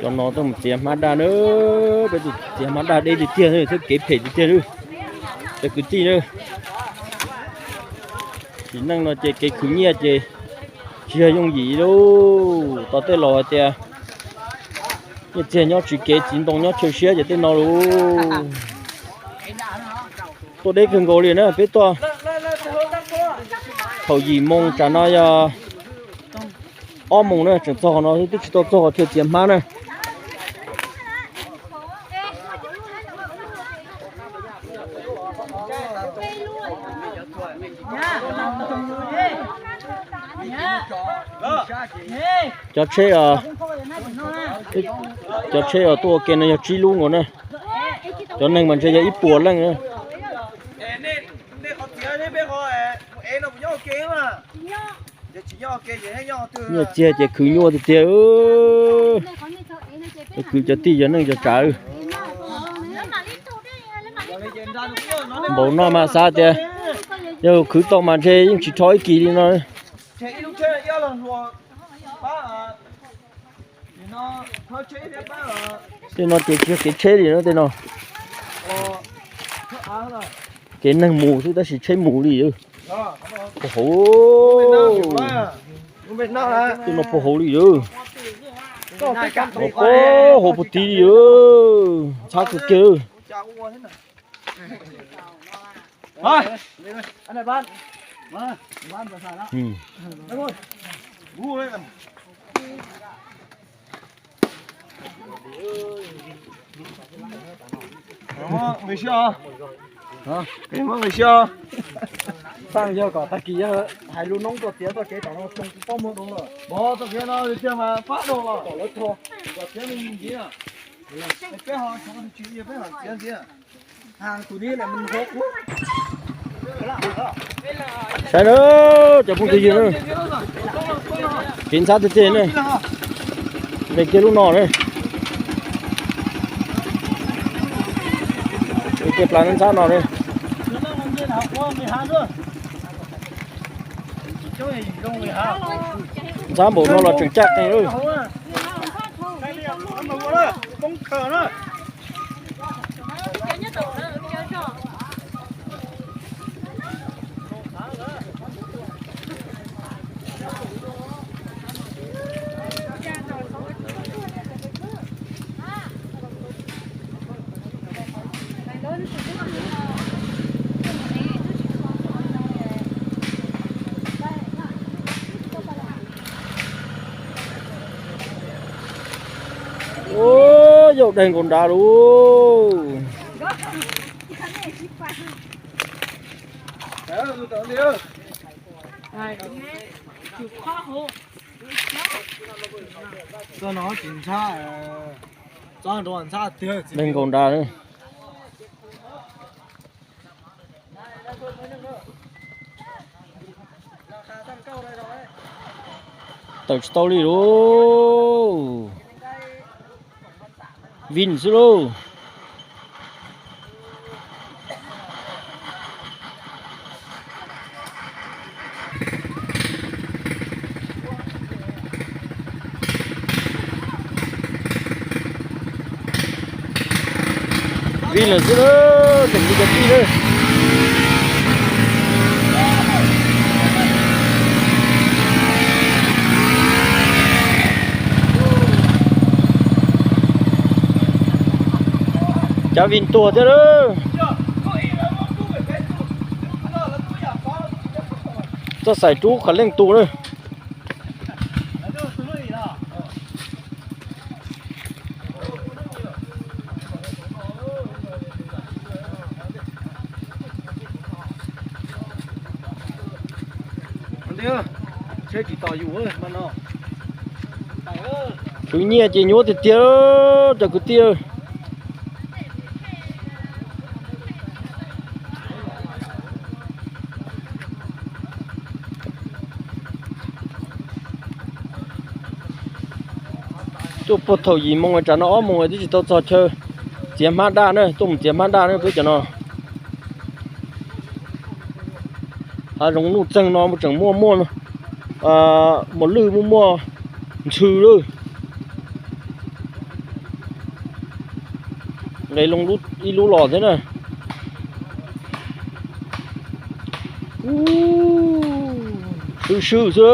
Cov no tuaj mus txiav hmab daj na, peb tuaj txiav hmab daj deb tiag tiag thiab kev phem tiag tiag na. Cov kwv tij na, sim neej no ces kev khwv nyiaj ces tsis yog yooj yim lauj. Tau tej laus hais tias nyiaj txiag nyob tsis kev, txiv ntoo nyob chaw siab ces tej no lauj. Tuaj deb kawg nkaus li na, peb tuaj thaum yim moo tsam no yog ob moos na, tseem txog qhov no twb tsis tau txog qhov chaw txiav hmab na. Cov tsheb, cov tsheb uas tuaj ua ke no yog tsib lub nkaus na. Cov neeg mas ntshe yog ib puas leej na. Nyiaj txiag ces khwv nyuaj tiag tiag. Khwv cov tij cov neej cov tsav. Npaum no mas xav tias yog khwv tau mas ntshe yeej tsis rho ib kis li no. Tej no ces tsis yog kev tsheb li no tej no. Kev neeg mus xwb tab sis tsheb mus li. Puag hauv, tej no puag hauv li. Puag hauv puag tid li. Ntxhab kawg kiag. Xaj yog kom tag kis yog hais lus noob tuaj txiav txoj kev tom no xyoo kuv paub muag dua lawm. Pov txoj kev no tiag mas pab dua los kom lawv txog kom txiav me ntxiv. Peb ho tsis yog peb ho txiav ntxiv. Saib na, cov phooj ywg na, kev ntxhab tiag tiag na. Nqis kiag lub no na. Nqis kiag plaws ntxhab no na. Ntxhab npaum no los tseem caj qees lawm. Ua, yau daig nkaus nrad lauj. Daig nkaus nrad. Tawm tsis tau li lauj. Vij xwb lauj. Vij lawm xwb, tseem li cov tij lawm. Cov Vij tuag thiab lawm. Txoj xaim rub qhov leej tus na. Khwv nyiaj ces nyuaj tiag tiag cov kwv tij. Tuaj puag thaum yim moo tsam no ob moo twb tsis tau txog chaw txiav hmab daj na, tuaj mus txiav hmab daj na peb cov no. Hav zoov nuj txeeg no tseem muaj muaj mos lwj, muaj muaj ntxhw lawm. Nqes loo ib lub los thiab na. Swb swb xwb.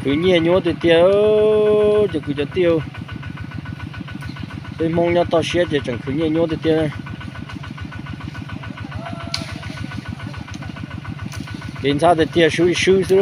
Khwv nyiaj nyuaj tiag tiag, cov kwv cov tij. Peb Hmoob nyob toj siab ces tseem khwv nyiaj nyuaj tiag tiag. Kev ntxhab tiag tiag, swb swb xwb.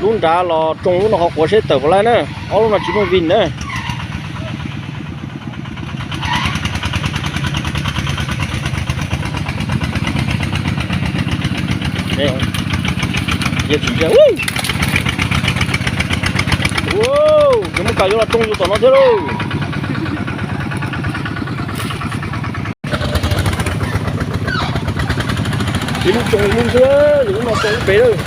Lub nrad los tsoo lub no qhov quav seb tawm puas laib na. Ob lub no tsis muaj vim na. Yog tsis ntsia, kuv muab kas yuav los tsoo yus tom no thiab lauj. Ib lub tsoo ib lub xwb, yus lub no tsoo lub pem lawm.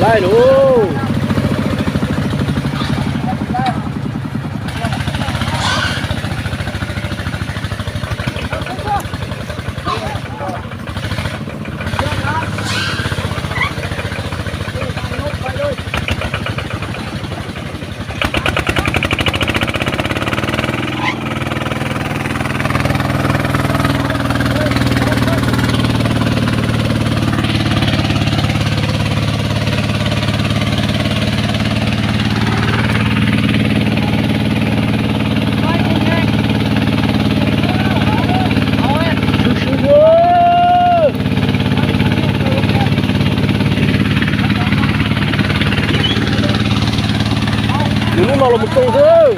Laij lauj. Nws lub no los mus tsoo xwb.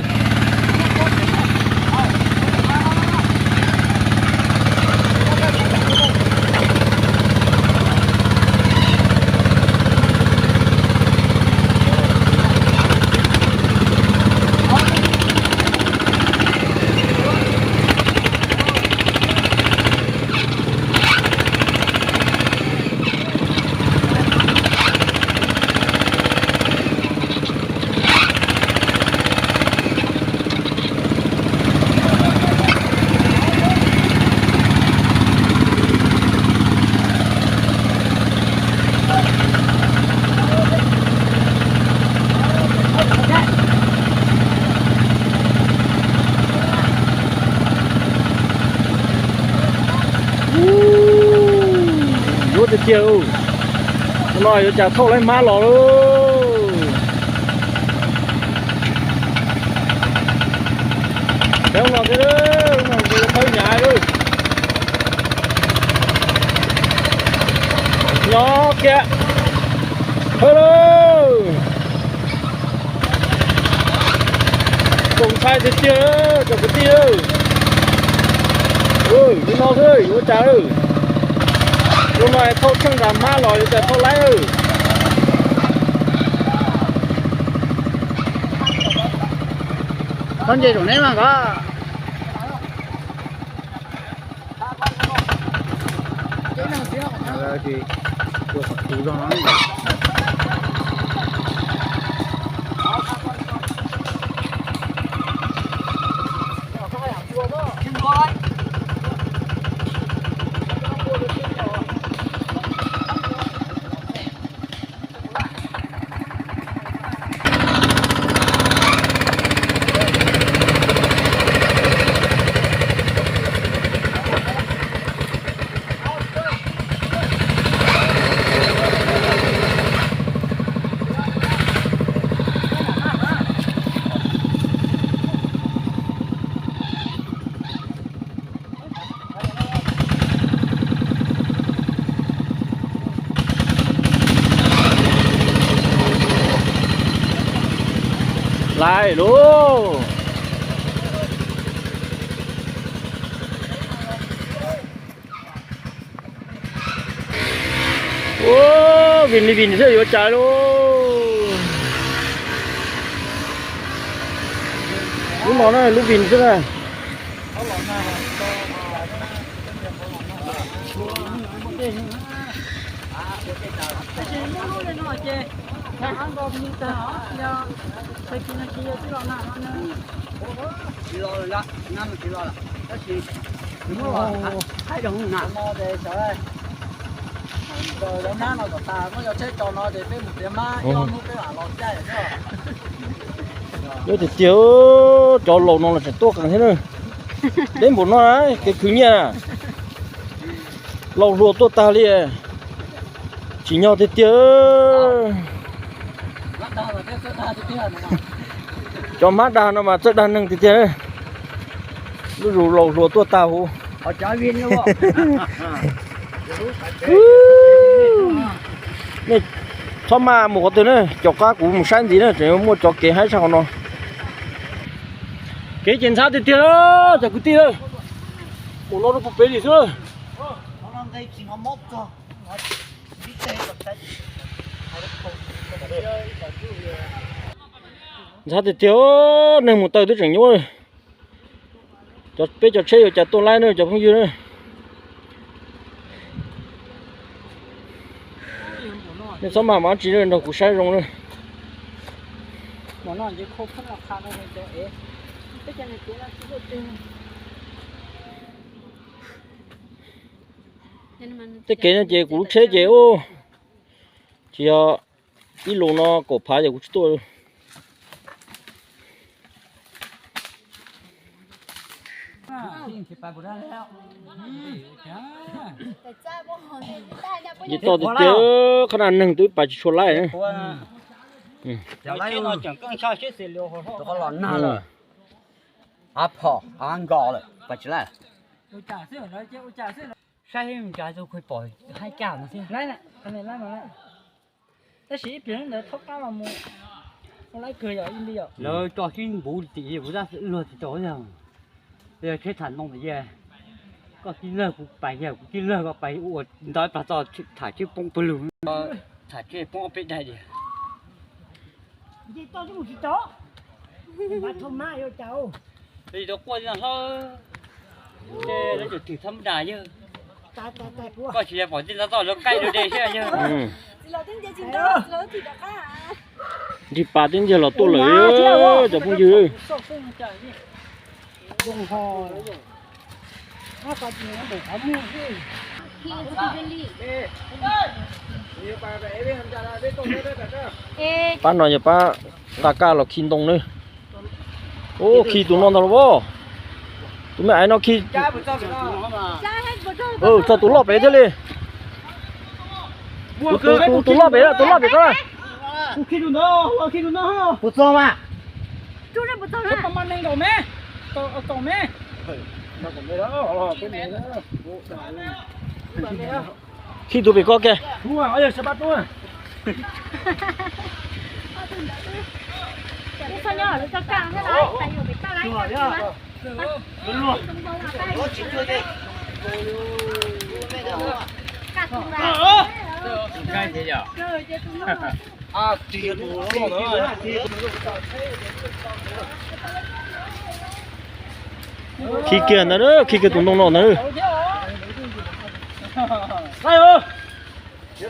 Yuav tiag tiag, no yuav cas thauj laib hmab los lauj. Peb no thiab, no yuav thawb hnyav lauj. Nyob kiag, thawb lauj. Txaus ntshai tiag tiag cov kwv tij. Li no xwb yuav ua cas, li no thauj tsheej nram hmab los yuav cas thauj laib. Txhob ntse saum neb mas koj. Ces tua qhov txus zog no. Laij lauj. Ua, vim li vim xwb yuav cas lauj. Lub no na, lub vim xwb na. Yog tiag tiag, cov laus no los tseem tuaj qees thiab na. Deb npaum no kev khwv nyiaj, laus hluas tuaj tag li. Tsim nyog tiag tiag. Cov hmab dag no mas txawj dag neeg tiag tiag. Lub zus laus hluas tuaj tag huv. Nej txhob maj mus qhov twg na, caum qab kuv mus saib ntxiv na, tseem muaj cov kev haib tshaj qhov no. Kev ces ntxhab tiag tiag, cov kwv tij. Mus no rau puag pem li xwb. Ntxhab tiag tiag, neeg mus taw twb tseem nyuaj. Peb cov tsheb yuav cas tuaj laib na cov phooj ywg na. Nej txhob maj mam tsis nrog kuv saib zoo na. Tej kev no ces kuv lub tsheb ces ub, tsis yog ib lus no kaum phav ces kuv tsis tuaj. Nce toj tiag tiag, qhov no neeg twb pais tsis tshua laib. Av phom av nkos lawm pais tsis laib. Saib mus cas tus kuj pom haib caj no thiab. Tab sis ib pliag ntawd thaub qab los mus ua laib kawg yom, ib li yom. Lawv tso sib npuv tim kuv tab luag tsis tso yog. Yog tsheb tham ntoo tias, koj tij lawg kuv pais, yog kuv tij lawg koj pais ua ntau ib plag txoj tham tsheb poob pawg lug. Tham tsheb poob ob peb daig diam. Tsis tau quaj li no hlob. Lawv cov twm thab mab das yawg. Koj tsis yog pom tij lawv txoj lawv qaij dua de thiab yawg. Nrig pas tib ntiag los tuaj lawm cov phooj ywg. Pab no yog pab nqa kaj los khi ntoo na. Ub, khi tus no ntag los as. Tus me aiv no khi. Txog tus loj pem thiaj li. Tus loj pem, tus loj pem ko. Puas txog mas? Khi tus pem ko kiag. Khi kiag ntawd, khi kiag tus ntoo no ntawd. Ib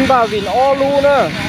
npaj vim ob lub na.